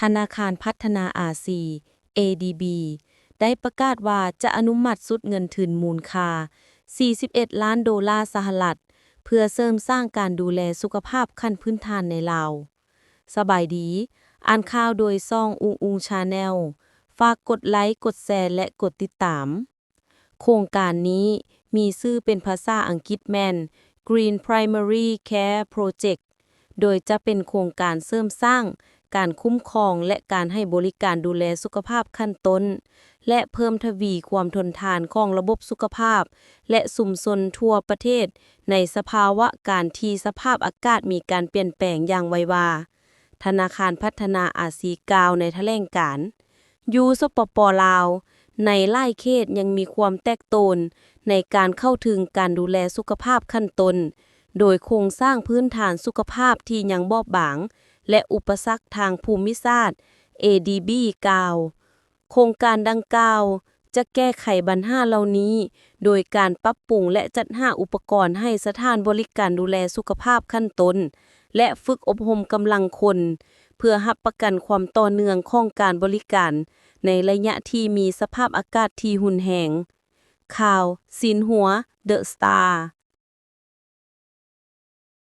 ທະນາຄານພັດທະນາອາຊີ ເອດີບີ ໄດ້ປະກາດວ່າຈະອະນຸມັດຊຸດເງິນທຶນມູນຄ່າ ສີ່ສິບເອັດລ້ານໂດລາສະຫະລັດ ເພື່ອເສີມສ້າງການດູແລສຸຂະພາບຂັ້ນພື້ນຖານໃນລາວ. ສະບາຍດີ, ອ່ານຂ່າວໂດຍຊ່ອງອຸງອຸງ Channel. ຝາກກົດໄລ, ກົດແຊ ແລະ ກົດຕິດຕາມ. ໂຄງການນີ້ມີຊື່ເປັນພາສາອັງກິດແມ່ນ Green Primary Care Project ໂດຍຈະເປັນໂຄງການເສີມສ້າງການຄຸ້ມຄອງ ແລະ ການໃຫ້ບໍລິການດູແລສຸຂະພາບຂັ້ນຕົ້ນ ແລະ ເພີ່ມທະວີຄວາມທົນທານຂອງລະບົບສຸຂະພາບ ແລະ ຊຸມຊົນທົ່ວປະເທດ ໃນສະພາວະການທີ່ສະພາບອາກາດມີການປ່ຽນແປງຢ່າງໄວວາ, ທະນາຄານພັດທະນາອາຊີກ່າວໃນຖະແຫຼງການ. ຢູ່ ສປປ ລາວ, ໃນຫຼາຍເຂດຍັງມີຄວາມແຕກໂຕນໃນການເຂົ້າເຖິງການດູແລສຸຂະພາບຂັ້ນຕົ້ນ ໂດຍໂຄງສ້າງພື້ນຖານສຸຂະພາບທີ່ຍັງບອບບາງ ແລະ ອຸປະສັກທາງພູມິສາດ, ເອດີບີ ກ່າວ. ໂຄງການດັ່ງກ່າວຈະແກ້ໄຂບັນຫາເຫຼົ່ານີ້ ໂດຍການປັບປຸງ ແລະ ຈັດຫາອຸປະກອນໃຫ້ສະຖານບໍລິການດູແລສຸຂະພາບຂັ້ນຕົ້ນ ແລະ ຝຶກອົບຮົມກຳລັງຄົນ ເພື່ອຮັບປະກັນຄວາມຕໍ່ເນື່ອງຂອງການບໍລິການໃນໄລຍະທີ່ມີສະພາບອາກາດທີ່ຮຸນແຮງ. ຂ່າວ ຊິນຫົວ The Star.